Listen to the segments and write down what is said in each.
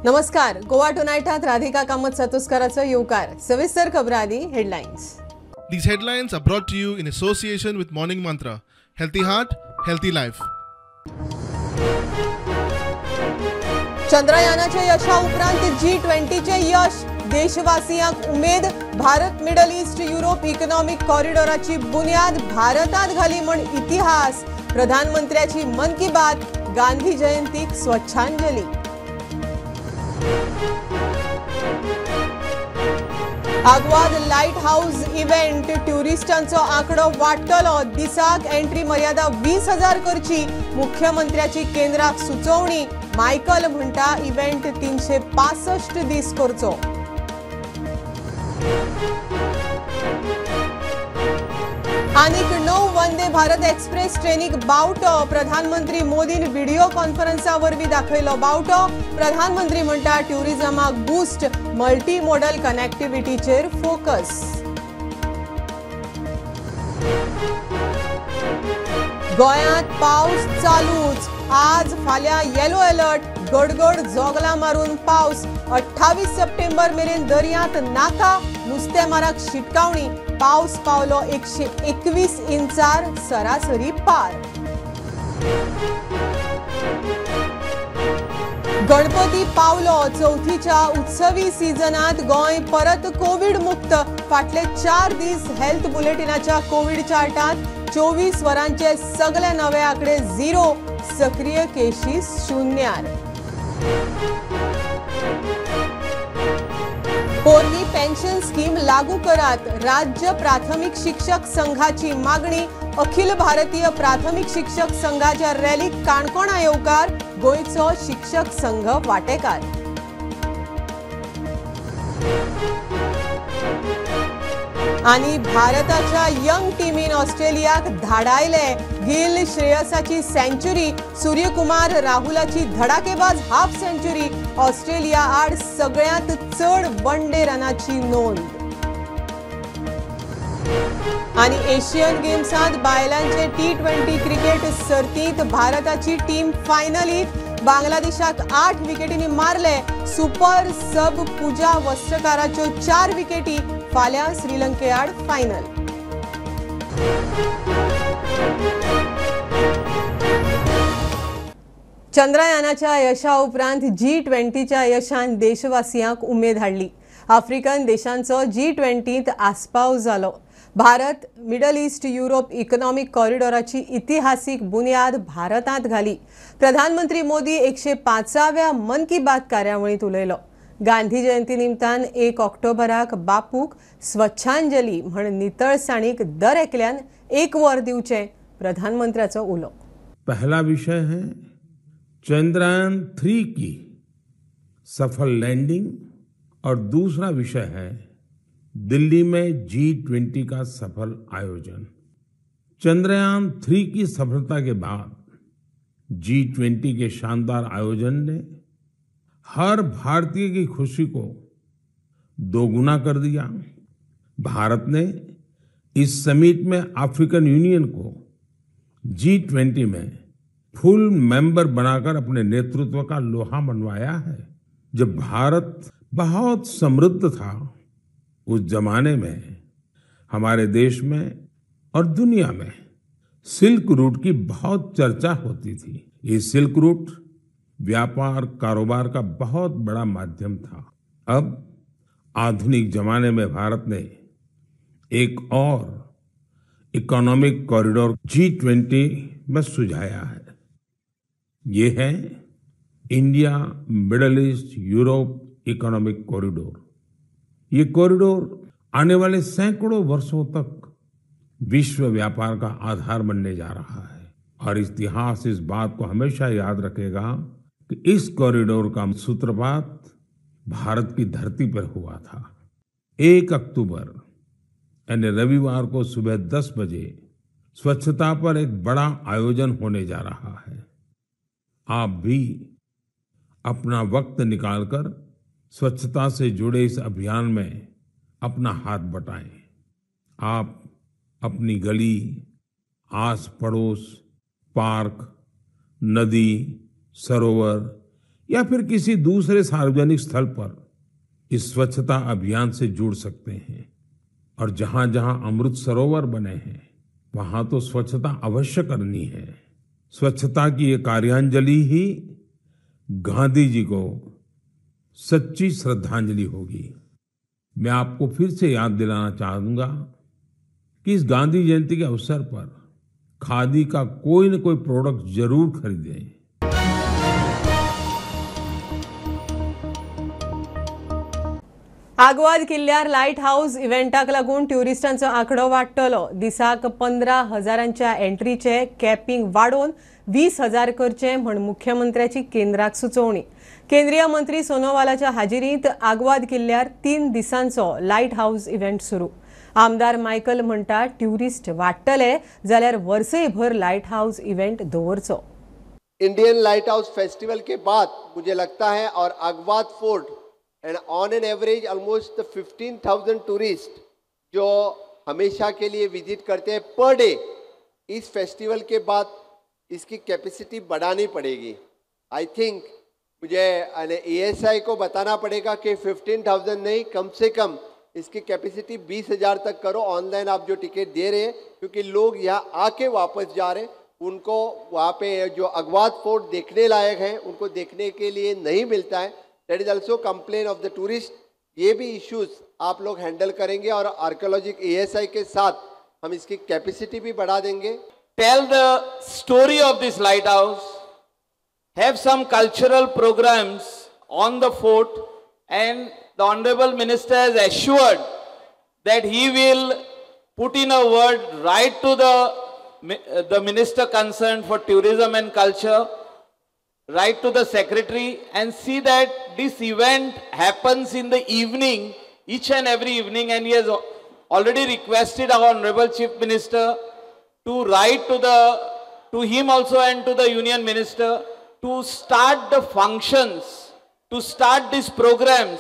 नमस्कार, गोवा टुनायटात राधिका कामत सातोस्काराचो येवकार. सविस्तर खबरां आदी headlines. These headlines are brought to you in association with Morning Mantra. Healthy heart, healthy life. चंद्रयानाच्या यशा उपरांत G20चे यश, देशवासियांक उमेद. Bharat Middle East Europe economic कॉरिडॉराची बुन्याद भारतात घाली म्हण इतिहास. प्रधानमंत्र्याची मन की बात, गांधी जयंतीक स्वच्छांजली. आगवाद लाइट हाऊस इव्हेंट, ट्युरिस्टांचो आंकडो वाडटलो. दिसाक एंट्री मर्यादा 20,000 करची, मुख्यमंत्र्याची केंद्राक सुचोवणी. मायकल म्हणटा इव्हेंट 365 दीस करचो. आनीक 9 वंदे भारत एक्सप्रेस ट्रेनीक बावटो. प्रधानमंत्री मोदीन व्हिडिओ कॉन्फरन्सा वरवीं दाखयलो बावटो. प्रधानमंत्री म्हणटा ट्युरिझमाक बूस्ट, मल्टी मॉडल कनेक्टिव्हिटीचेर फोकस. गोंयांत पावस चालूच. आज फाल्यां येलो अलर्ट. गडगड जोगलां मारून पावस. 28 सप्टेंबर मेरेन दर्यांत नाका नुस्तेमाराक शिटकावणी. पावस पावलो 121 इंचार सरासरी पार. गणपती पावलो. चवथीच्या उत्सवी सिजनात गोंय परत कोवीड मुक्त. फाटले 4 दीस हेल्थ बुलेटिनाच्या कोवीड चार्टात 24 वरांचे सगळे नवे आंकडे 0, सक्रिय केशी 0. पोरणी पेन्शन स्कीम लागू करात, राज्य प्राथमिक शिक्षक संघाची मागणी. अखिल भारतीय प्राथमिक शिक्षक संघाच्या रॅलीक काणकोणा येवकार. गोंयचो शिक्षक संघ वाटेकार. आणि भारताच्या यंग टीमीन ऑस्ट्रेलियाक धाडायले. गिल श्रेयसाची सेंचुरी, सूर्यकुमार राहुलाची धडाकेबाज हाफ सेंचुरी. ऑस्ट्रेलिया आड सगळ्यांत चड वन डे रनाची नोंद. आणि एशियन गेम्सांत बायलांचे T20 cricket सर्तींत भारताची टीम फायनलीत. बांगलादेशाक 8 विकेटींनी मारले. सुपर सब पूजा वस्त्रकाराच्यो 4 विकेटी. फाल्यां श्रीलंके आड फायनल. चंद्रयानाच्या यशा उपरांत G20च्या यशान देशवासियांक उमेद हाडली. आफ्रिकन देशांचो G20त आस्पाव जालो. Bharat Middle East Europe economic कॉरिडॉराची इतिहासीक बुन्याद भारतांत घाली. प्रधानमंत्री मोदी 105व्या मन की बात कार्यावळींत उलयलो. गांधी जयंती निमतान 1 ऑक्टोबराक बापूक स्वच्छांजली म्हण नितळसाणीक दर एकल्यान 1 वर दिवचें, प्रधानमंत्र्याचो उलो. पहला विषय है चंद्रयान 3 की सफल लैंडिंग और दूसरा विषय है दिल्ली में G20 का सफल आयोजन. चंद्रयान 3 की सफलता के बाद G20 के शानदार आयोजन ने हर भारतीय की खुशी को दोगुना कर दिया. भारत ने इस समिट में अफ्रीकन यूनियन को G20 में फुल मेंबर बनाकर अपने नेतृत्व का लोहा मनवाया है. जब भारत बहुत समृद्ध था, उस जमाने में हमारे देश में और दुनिया में सिल्क रूट की बहुत चर्चा होती थी. ये सिल्क रूट व्यापार कारोबार का बहुत बड़ा माध्यम था. अब आधुनिक जमाने में भारत ने एक और इकोनॉमिक कॉरिडोर G20 में सुझाया है. ये है India Middle East Europe economic corridor. ये कॉरिडोर आने वाले सैकड़ों वर्षों तक विश्व व्यापार का आधार बनने जा रहा है और इतिहास इस बात को हमेशा याद रखेगा कि इस कॉरिडोर का सूत्रपात भारत की धरती पर हुआ था. 1 अक्टूबर यानी रविवार को सुबह 10 बजे स्वच्छता पर एक बड़ा आयोजन होने जा रहा है. आप भी अपना वक्त निकालकर स्वच्छता से जुड़े इस अभियान में अपना हाथ बटाएं. आप अपनी गली, आस पड़ोस, पार्क, नदी, सरोवर या फिर किसी दूसरे सार्वजनिक स्थल पर इस स्वच्छता अभियान से जुड़ सकते हैं। और जहां-जहां अमृत सरोवर बने हैं, वहां तो स्वच्छता अवश्य करनी है। स्वच्छता की ये कार्यांजलि ही गांधी जी को सच्ची श्रद्धांजलि होगी। मैं आपको फिर से याद दिलाना चाहूंगा कि इस गांधी जयंती के अवसर पर खादी का कोई न कोई प्रोडक्ट जरूर खरीदें। आगवाद किल्ल्यार लायट हाऊस इव्हेंटाक लागून ट्युरिस्टांचो आंकडो वाडटलो. दिसाक 15,000 एंट्रीचे कॅपिंग वाडोवन 20,000 करचें म्हण मुख्यमंत्र्याची केंद्राक सुचोवणी. केंद्रीय मंत्री सोनोवालाच्या हाजिरींत आगवाद किल्ल्यार 3 दिसांचो लायट हाऊस इव्हेंट सुरू. आमदार मायकल म्हणटा ट्युरिस्ट वाडटले जाल्यार वर्सयभर लायट हाऊस इव्हेंट दवरचो. Indian light house festival K बाद मुझे लगता है और Aguada fort and on an average almost 15,000 tourist जो हमेशा के लिए विजिट करते हैं पर डे, इस फेस्टिवल के बाद इसकी कैपेसिटी बढ़ानी पड़ेगी। I think मुझे एएसआई को बताना पड़ेगा कि 15,000 नहीं, कम से कम इसकी कैपेसिटी 20,000 तक करो। ऑनलाइन आप जो टिकट दे रहे हैं, क्योंकि लोग यहाँ आके वापस जा रहे हैं, उनको वहाँ पे जो अगवाद फोर्ट देखने लायक है उनको देखने के लिए नहीं मिलता है। That is also complain of the tourist. ये भी इश्यूज आप लोग हैंडल करेंगे और आर्कियोलॉजिक एएसआई के साथ हम इसकी कैपेसिटी भी बढ़ा देंगे। Tell the story of this lighthouse, have some cultural programs on the fort, and the Honorable Minister has assured that he will put in a word right to the minister concerned for tourism and culture, write to the secretary and see that this event happens in the evening, each and every evening, and he has already requested our Honorable Chief Minister to write to him also and to the Union Minister to start the functions, to start these programs,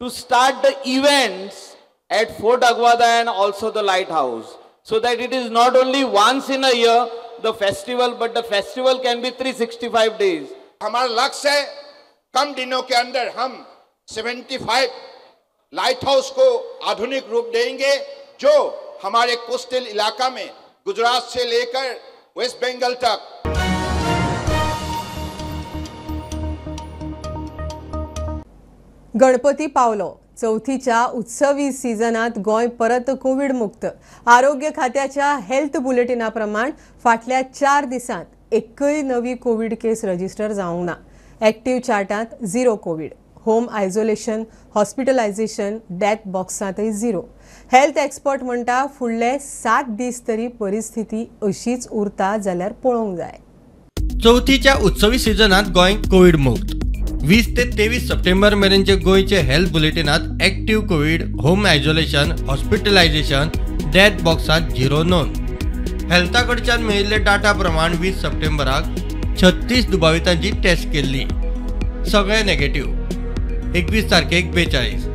to start the events at Fort Aguada and also the lighthouse, so that it is not only once in a year the festival, but the festival can be 365 days. हमारा लक्ष्य है कम दिनों K अंदर हम 75 light house को आधुनिक रूप देंगे, जो हमारे coastal इलाका में गुजरात से लेकर वेस्ट बंगाल तक। गणपती पावलो. चवथीच्या उत्सवी सीजनात गोंय परत कोविड मुक्त. आरोग्य खात्याच्या हेल्थ बुलेटिना प्रमाण फाटल्या 4 दिसांत एकय नवी कोविड केस रजिस्टर जावंक ना. एक्टिव्ह चार्टांत 0 covid, home isolation, hospitalisation, death बॉक्सांतय 0. हेल्थ एक्सपर्ट म्हणटा फुडले 7 दीस तरी परिस्थिती अशीच उरता जाल्यार पळोवंक जाय. चवथीच्या उत्सवी सीजनात गोंय कोविड मुक्त. 20 ते 23 सप्टेंबर मेरेनचे गोंयचे हेल्थ बुलेटिनात active covid, home isolation, hospitalisation, death बॉक्सांत 0 नोंद. हेल्था कडच्यान मेळिल्ले डाटा प्रमाण 20 सप्टेंबराक 36 दुबावितांची टेस्ट केल्ली, सगळे नेगेटिव्ह. 21 तारखेक 42,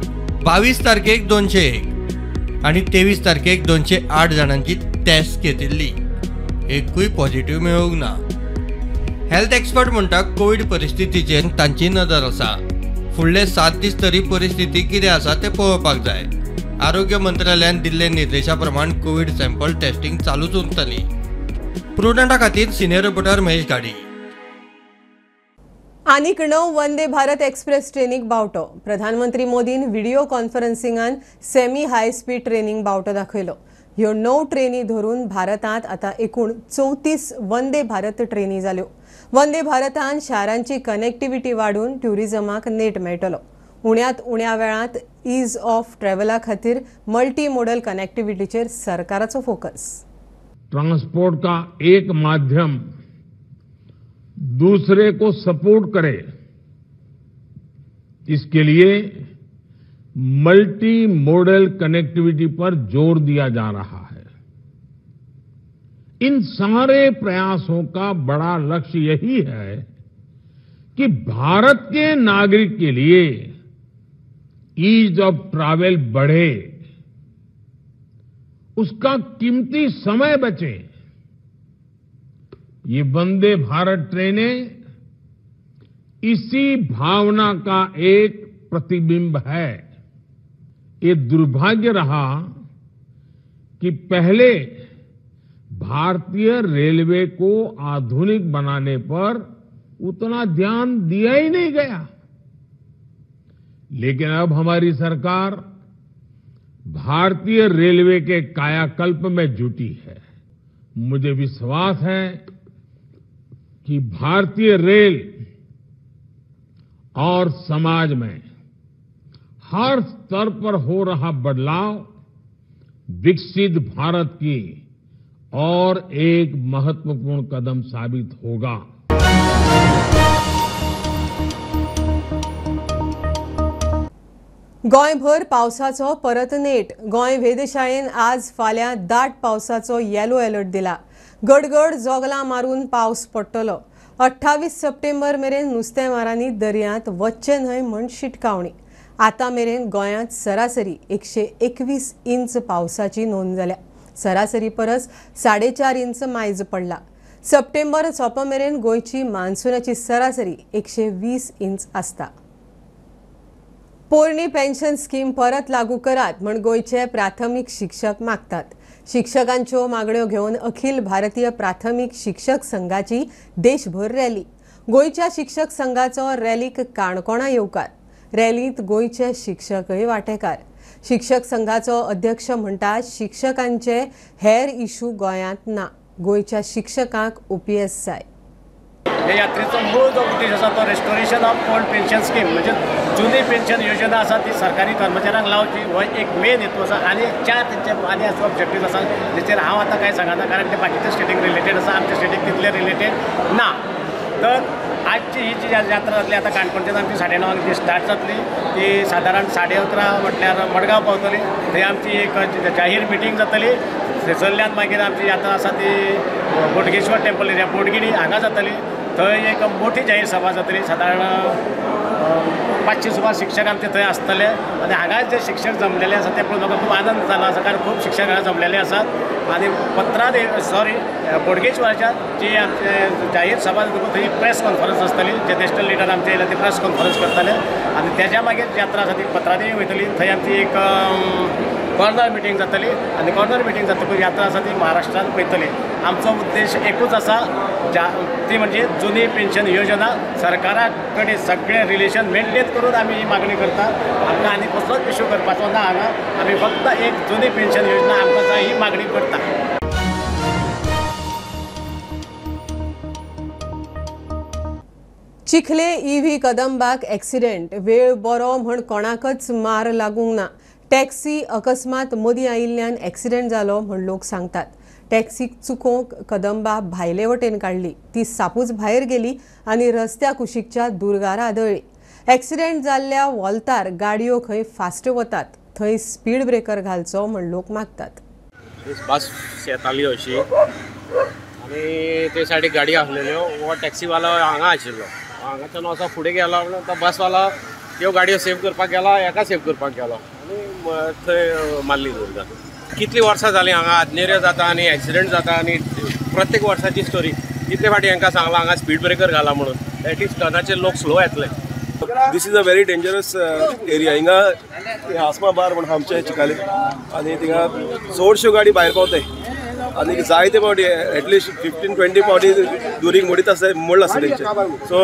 22 तारखेक 201 आनी 23 तारखेक 208 जाणांची टेस्ट घेतिल्ली, एकूय पॉझिटिव्ह मेळूंक ना. हेल्थ एक्सपर्ट म्हणटा कोविड परिस्थितीचेर तांची नदर आसा. फुडले 7 दीस तरी परिस्थिती कितें आसा तें पळोवपाक जाय. आरोग्य मंत्रालयान दिल्ले निर्देशा प्रमाण कोविड सॅम्पल टेस्टिंग चालूच उरतली. प्रुडंटा खातीर सिनियर रिपोर्टर महेश गाडी. आनीक 9 वंदे भारत एक्सप्रेस ट्रेनीक बावटो. प्रधानमंत्री मोदीन व्हिडिओ कॉन्फरन्सिंगान सेमी हाय स्पीड ट्रेनीक बावटो दाखयलो. ह्यो 9 ट्रेनी धरून भारतांत आतां एकूण 34 वंदे भारत ट्रेनी जाल्यो. वंदे भारतान शारांची कनेक्टिविटी वाडून ट्युरिजमाक नेट मेळटलो. उण्यांत उण्या वेळांत ईज ऑफ ट्रॅव्हला खातीर मल्टी मोडल कनेक्टिविटीचेर सरकाराचो फोकस. ट्रांसपोर्ट का एक माध्यम दूसरे को सपोर्ट करे, इसके लिए मल्टी मॉडल कनेक्टिविटी पर जोर दिया जा रहा है। इन सारे प्रयासों का बड़ा लक्ष्य यही है कि भारत के नागरिक के लिए ईज ऑफ ट्रैवल बढ़े, उसका कीमती समय बचे। ये वंदे भारत ट्रेनें इसी भावना का एक प्रतिबिंब है। ये दुर्भाग्य रहा कि पहले भारतीय रेलवे को आधुनिक बनाने पर उतना ध्यान दिया ही नहीं गया, लेकिन अब हमारी सरकार भारतीय रेलवे के कायाकल्प में जुटी है। मुझे विश्वास है कि भारतीय रेल और समाज में हर स्तर पर हो रहा बदलाव विकसित भारत की और एक महत्वपूर्ण कदम साबित होगा। गोंयभर पावसाचो परत नेट। गोंय वेधशाळेन आज फाल्यां दाट पावसाचो येलो अलर्ट दिला। गडगड जोगलां मारून पावस पडटलो। 28 सप्टेंबर मेरेन नुस्तेमारांनी दर्यांत वच्चें न्हय म्हूण शिटकावणी। आतां मेरेन गोंयांत सरासरी 121 इंच पावसाची नोंद जाल्या। सरासरी परस 4.5 इंच मायज पडला। सप्टेंबर सोंपा मेरेन गोंयची मान्सूनाची सरासरी 120 इंच आसता। पोरणी पेन्शन स्कीम परत लागू करात म्हण गोंयचे प्राथमीक शिक्षक मागतात। शिक्षकांच्यो मागण्यो घेवन अखिल भारतीय प्राथमीक शिक्षक संघाची देशभर रॅली। गोंयच्या शिक्षक संघाचो रॅलीक काणकोणा येवकार। रॅलींत गोंयचे शिक्षकय वांटेकार। शिक्षक संघाचो अध्यक्ष म्हणटा शिक्षकांचे हेर इशू गोंयांत ना। गोंयच्या शिक्षकांक ओपीएस जाय। हे यात्रेचो मूळ जो उद्देश आसा तो restoration of old pension scheme, म्हणजे जुनी पेन्शन योजना आसा ती सरकारी कर्मचाऱ्यांक लावची हो एक मेन हेतू आसा। आनी चार तेंचे आनी असो ऑब्जेक्टीव आसा जेचेर हांव आतां कांय सांगना, कारण ते बाकीच्या स्टेटीक रिलेटेड आसा, आमच्या स्टेटीक तितले रिलेटेड ना। तर आजची ही जी यात्रा जातली आतां काणकोणच्यान आमची 9:30 जी स्टार्ट जातली ती सादारण 11:30 म्हटल्यार मडगांव पावतली। थंय आमची एक जाहीर मिटींग जातली। थंयसरल्यान मागीर आमची यात्रा आसा ती बोडगेश्वर टेम्पल एरिया बोडगिणी हांगा जातली। थंय एक मोठी जाहीर सभा जातली। सादारण 500 सुमार शिक्षक आमचे थंय आसतले आनी हांगा जे शिक्षक जमलेले आसा ते पळोवन म्हाका खूब आनंद जाला आसा, कारण खूब शिक्षक हांगा जमलेले आसात। आनी पत्रादे बोडगेश्वराच्या जी आमचे जाहीर सभा जातकूच थंय प्रेस कॉन्फरन्स आसतली, जे नॅशनल लिडर आमचे येयले ते प्रेस कॉन्फरन्स करतले आनी तेज्या मागीर यात्रा आसा ती पत्रादेवी वयतली। थंय आमची एक कॉर्नर मिटींग जातली आनी कॉर्नर मिटींग जातकूच यात्रा आसा ती महाराष्ट्रांत वयतली। आमचो उद्देश एकूच आसा, ती म्हणजे जुनी पेन्शन योजना सरकारा कडेन सगळें रिलेशन मेंटेन करून आमी ही मागणी करता। आमकां आनी कसलोच इशू करपाचो ना हांगा, आमी फक्त एक जुनी पेन्शन योजना आमकां जाय ही मागणी करता। चिखले ईव्ही कदंबाक एक्सिडेंट। वेळ बरो म्हण कोणाकच मार लागूंक ना। टॅक्सी अकस्मात मदीं आयिल्ल्यान एक्सिडेंट जालो म्हण लोक सांगतात। टॅक्सीक चुकोवंक कदंबा भायले वटेन काडली, ती सापूच भायर गेली आनी रस्त्या कुशीकच्या दुर्गार आदळ्ळी। एक्सिडेंट जाल्ल्या वॉल्तार गाडयो खंय फास्ट वतात थंय स्पीड ब्रेकर घालचो म्हण लोक मागतात। बस येताली अशी आनी ते सायडीक गाडी आसलेल्यो, हो टॅक्सीवालो हांगा आशिल्लो, हांगाच्यान असो फुडें गेलो म्हणून तो बसवालो त्यो गाडयो सेव करपाक गेलो, हेका सेव करपाक गेलो आनी थंय मारली दुर्गा। कितलीं वर्सां जालीं हांगा आदनेऱ्यो जाता आनी एक्सिडंट जाता आनी प्रत्येक वर्साची स्टोरी। कितले फावटी हांकां सांगलां हांगा स्पीड ब्रेकर घाला म्हणून, एटलिस्ट टर्नाचेर लोक स्लो येतले। This is a very dangerous area. हिंगा आसमा बार म्हण आमचे चिकाले आनी थिंगा चडश्यो गाडी भायर पावताय आनी जायते फावटी एटलिस्ट 15-20 फावटी दुरीग मोडीत आसता, मोडला आसता तेंचे। So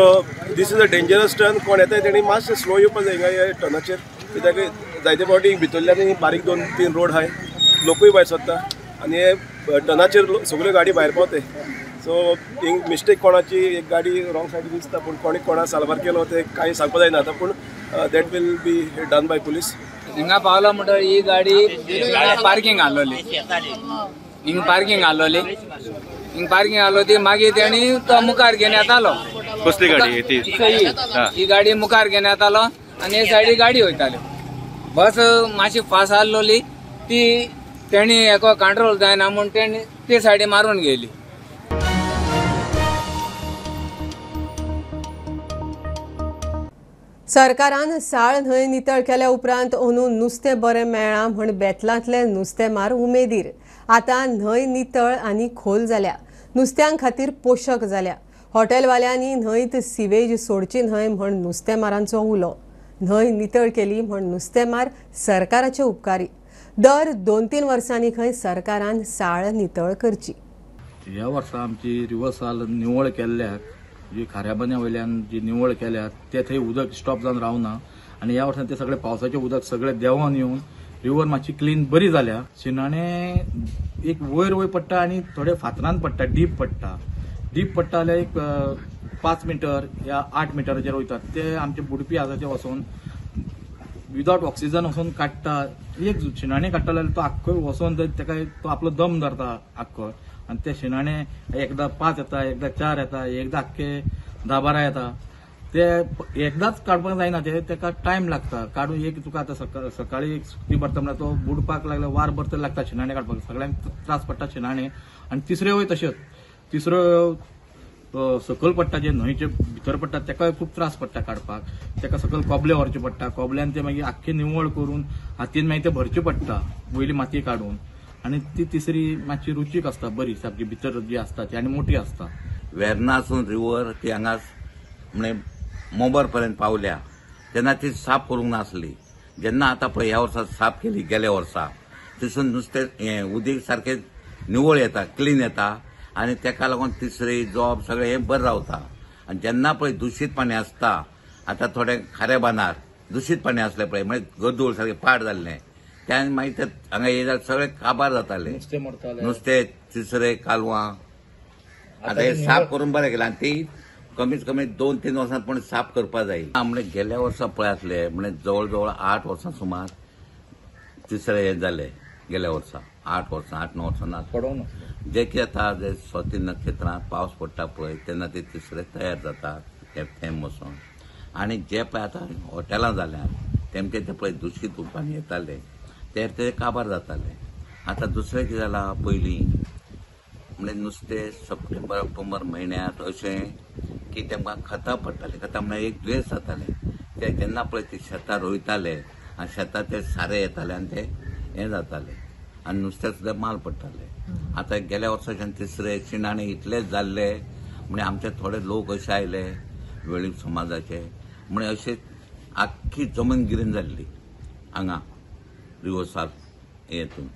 this is a dangerous turn. कोण येताय तेणी मातशें स्लो येवपाक जाय हिंगा ह्या टर्नाचेर, कित्याक जायते फावटी भितरल्यान बारीक 2-3 रोड आहाय, लोकूय भायर सोदता आनी हे टर्नाचेर सगळ्यो गाडी भायर पावताय। सो हिंग मिस्टेक कोणाची एक गाडी रॉंग सायडीन दिसता, पूण कोणी कोणा साल्वार केलो ते कांय सांगपा जायना आतां, पूण that will be done by police. हिंगा पावलो म्हणटकीर ही गाडी पार्किंग आसलोली, हिंग पार्किंग आसलोली, हिंग पार्किंग आसलो ती मागीर तेणी तो मुखार घेवन येतालो। कसली गाडी ती? ही गाडी मुखार घेवन येतालो आनी हे सायडी गाडी वयताल्यो। बस मातशी फास्ट आसलोली ती तेणी हेका कंट्रोल जायना म्हूण तेणी ते सायडी मारून गेली। सरकारान साळ न्हंय नितळ केल्या उपरांत अंदू नुस्तें बरें मेळ्ळां म्हण बेतलांतले नुस्तेमार उमेदीर। आतां न्हंय नितळ आनी खोल जाल्या, नुस्त्यां खातीर पोशक जाल्या। हॉटेलवाल्यांनी न्हंयत सिवेज सोडची न्हय म्हण नुस्तेमारांचो उलो. न्हंय नितळ केली म्हण नुस्तेमार सरकाराचे उपकारी. दर 2-3 वर्सांनी खंय सरकारान साळ नितळ करची. ह्या वर्सा आमची रिवर साल निवळ केल्ल्याक जी खाऱ्या बांद्या वयल्यान जी निवळ केल्या ते थंय उदक स्टॉप जावन रावना आनी ह्या वर्सा ते सगळे पावसाचें उदक सगळे देंवोन येवन रिवर मातशी क्लीन बरी जाल्या. शिणाणे एक वयर वयर पडटा आनी थोडे फातरान पडटा, डीप पडटा. डीप पडटा जाल्यार एक 5 मिटर या 8 मिटराचेर वयतात. ते आमचे बुडपी आसा ते वचोन विदावट ऑक्सिजन वचोन काडटा. एक शिणाणे काडटा जाल्यार तो आख्खो वचोन तेका तो आपलो दम धरता आख्खो आनी ते शिणाणे एकदां 5 येता, एकदां 4 येता, एकदां आख्खे 10-12 येता. ते एकदांच काडपाक जायना, ते तेका टायम लागता काडून. एक तुका आतां सकाळी एक सुकती भरता म्हणल्यार तो बुडपाक लागल्यार वार भर तरी लागता शिणाणे काडपाक. सगळ्यांक त्रास पडटा शिणाणे. आनी तिसऱ्यो तश्योच, तिसऱ्यो सकयल पडटा जे न्हंयचे भितर पडटा तेकाय खूब त्रास पडटा काडपाक. तेका सकयल कोबले व्हरचे पडटा, कोबल्यान ते मागीर आख्खे निवळ करून हातीन मागीर ते भरचे पडटा वयली माती काडून. आनी ती तिसरी मातशी रुचीक आसता बरी, सामकी भितर जी आसता ती आनी मोटी आसता. वेर्नासून रिवर ती हांगा म्हणजे मोबर पर्यंत पावल्या तेन्ना ती साफ करूंक नासली. जेन्ना आतां पळय ह्या वर्सा साफ केली, गेल्या वर्सा थंयसून नुस्तें हें उदीक सारकें निवळ येता, क्लीन येता आनी तेका लागून तिसरी जॉब सगळें हें बरें रावता. आनी जेन्ना पळय दुशीत पाणी आसता, आतां थोडे खाऱ्या बांदार दुशीत पाणी आसलें पळय, म्हणजे गदूळ सारकें पाड जाल्लें, त्यान मागीर ते हांगा येयल्यार सगळें काबार जातालें, नुस्तें तिसरे कालवां. आतां हें साफ करून बरें केलें आनी ती कमीत कमी 2-3 वर्सां पूण साफ करपा जाय. म्हणजे गेल्या वर्सा पळय आसले म्हणजे जवळ जवळ 8 वर्सां सुमार तिसरे हें जालें. गेल्या वर्सा 8 वर्सां 8-9 वर्सां ना जे कितें आतां जे स्वती नक्षत्रांत पावस पडटा पळय तेन्ना ते तिसरे तयार जाता हे थेंब वचोन. आनी जे पळय आतां हॉटेलां जाल्यात तेमचे ते पळय दुशीत उदकान येताले ते ते काबार जाताले. आतां दुसरें कितें जालां, पयलीं म्हणजे नुस्तें सप्टेंबर ऑक्टोबर म्हयन्यांत अशें की तेमकां खतां पडटालीं. खतां म्हळ्यार एक दुयेंस जातालें. ते जेन्ना पळय ते शेतां रोयताले आनी शेतां ते सारें येतालें आनी ते हें जातालें आनी नुस्त्या सुद्दां माल पडटाले. आतां गेल्या वर्साच्यान तिसरे शिणाणे इतले जाल्ले म्हणजे आमचे थोडे लोक अशे आयले वेळीप समाजाचे, म्हणजे अशे आख्खी जमन गिरीन जाल्ली हांगा रिवर्सार हेतून.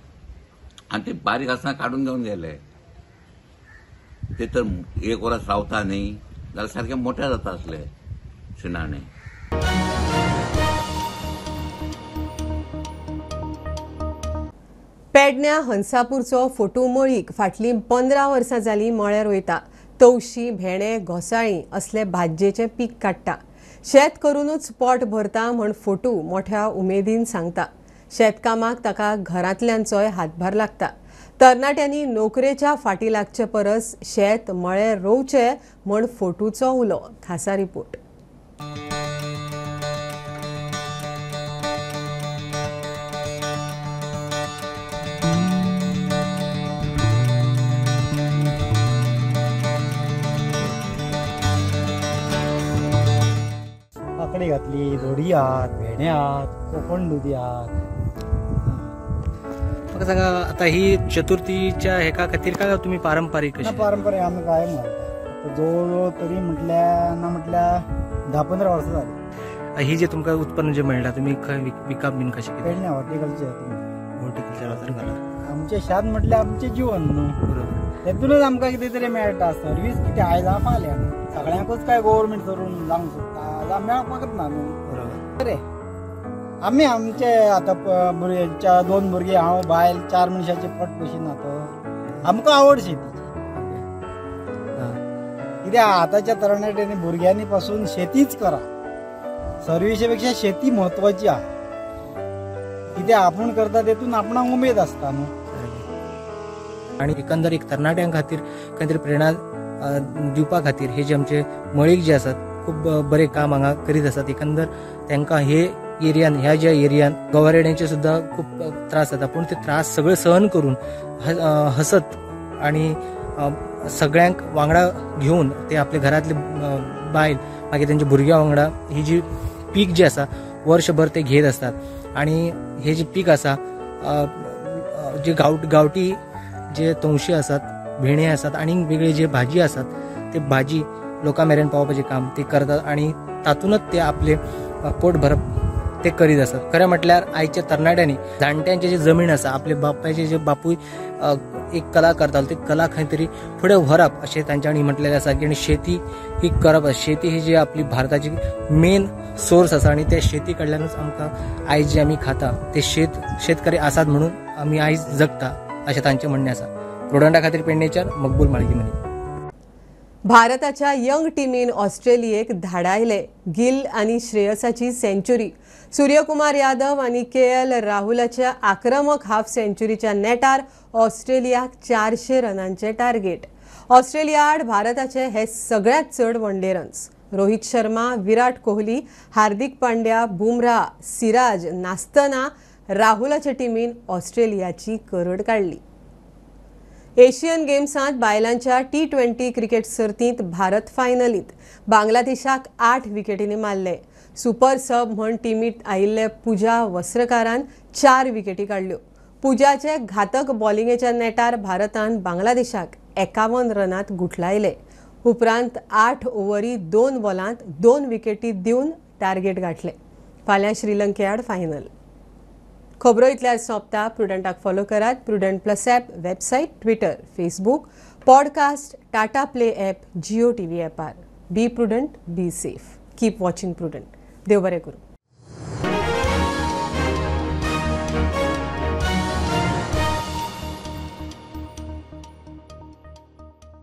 आनी ते बारीक आसतना काडून घेवन गेले. ते तर एक वरस रावता न्ही जाल्यार सारके मोठे जाता आसले शिणाणे. पेडण्या हंसापूरचो फोटू मळीक फाटलीं 15 वर्सां जालीं मळ्यार वयता. तवशी, भेंडे, घोसाळीं असले भाजयेचें पीक काडटा. शेत करूनच पोट भरता म्हण फोटू मोठ्या उमेदीन सांगता. शेतकामाक ताका घरांतल्यांचोय हातभार लागता. तरणाट्यांनी नोकरेच्या फाटी लागचे परस शेत मळे रोवचे म्हण फोटूचो उलो. खासा रिपोर्ट. काकडी घातली, धोडी आहात, भेंडे आहात, कोकण दुदी आहात. म्हाका सांगा आता ही चतुर्थीच्या हेका खातीर काय तुम्ही पारंपरिक? पारंपरिक आमी कायम घालता जवळ जवळ तरी म्हटल्या ना म्हटल्या 10-15 वर्सां जाली. ही जे तुमकां उत्पन्न जे मेळटा तुमी खंय विकप बीन कशें? पेडण्या हॉर्टिकल्चर. हॉर्टिकल्चराचेर घाला. आमचें शेत म्हटल्यार आमचें जिवन न्हू, तेतूनच आमकां कितें तरी मेळटा. सर्वीस कितें आयज आहा फाल्यां सगळ्यांकूच काय गव्हर्मेंट करून जावंक सोदता जावं मेळपाकच ना न्हू. बरोबर. बरें आमी आमचे आतां भुरग्यांच्या 2 भुरगीं, हांव, बायल, 4 मनशाचे पोट पोशिना तर आमकां आवड शेतीची. कित्याक आतांच्या तरणाट्यांनी भुरग्यांनी पासून शेतीच करा, सर्विसे पेक्षा शेती म्हत्वाची आहा. कित्याक आपूण करता तेतून आपणाक उमेद आसता न्हू. आनी एकंदर एक तरणाट्यां खातीर कांय तरी प्रेरणा दिवपा खातीर हे जे आमचे मळीक जे आसात खूब बरें काम हांगा करीत आसात. एकंदर तांकां हे एरियान ह्या ज्या एरियान गवारेड्यांचे सुद्दां खूब त्रास जाता, पूण ते त्रास सगळे सहन करून हसत आनी सगळ्यांक वांगडा घेवन ते आपल्या घरांतले बायल मागीर तेंच्या भुरग्यां वांगडा ही जी पीक जे आसा वर्षभर ते घेत आसतात. आनी हे जे पीक आसा जे गांवठी जे तवशी आसात, भेणे आसात आनी वेगळे जे भाजी आसात ते भाजी लोकां मेरेन पावोवपाचें काम ते करतात आनी तातूंतच ते आपले पोट भरप ते करीत आसात. खरें म्हटल्यार आयच्या तरणाट्यांनी जाणट्यांची जी जमीन आसा, आपले बापायचे जे बापूय एक कला करतालो ती कला खंय तरी फुडें व्हरप अशें तांच्यांनी म्हटलेलें आसा की आनी शेती ही करप, शेती ही जी आपली भारताची मेन सोर्स आसा आनी त्या शेती कडल्यानूच आमकां आयज जे आमी खाता ते शेतकरी आसात म्हणून आमी आयज जगता अशें तांचें म्हणणें आसा. प्रुडंटा खातीर पेडणेच्यान मकबूल माळगीमनी. भारताच्या यंग टीमीन ऑस्ट्रेलियेक धाडायले. गिल आनी श्रेयसाची सेंचुरी, सूर्यकुमार यादव आनी के.एल. राहुलाच्या आक्रमक हाफ सेंचुरीच्या नेटार ऑस्ट्रेलियाक 400 रनांचे टार्गेट. ऑस्ट्रेलिया आड भारताचे हे सगळ्यात चड one day runs. Rohit Sharma, Virat Kohli, Hardik Pandya, Bumrah, Siraj नासतना राहुलाच्या टीमीन ऑस्ट्रेलियाची करड काडली. एशियन गेम्सांत बायलांच्या T20 cricket सर्तींत भारत फायनलींत बांगलादेशाक 8 विकेटींनी मारले. सुपर सब म्हण टिमीत आयिल्ले पुजा वस्त्रकारान 4 विकेटी काडल्यो. पुजाचे घातक बॉलिंगेच्या नेटार भारतान बांगलादेशाक 51 रनांत गुठलायले. उपरांत 8 ओव्हरी 2 बॉलांत 2 विकेटी दिवन टार्गेट गाठले. फाल्यां श्रीलंके आड फायनल. खबरो इतल्यार सोंपता. प्रुडंटाक फॉलो करात. Prudent plus app, website, Twitter, Facebook, podcast, Tata play app, Jio TV ॲपार. Be prudent, be safe, keep watching Prudent. देव बरें करूं.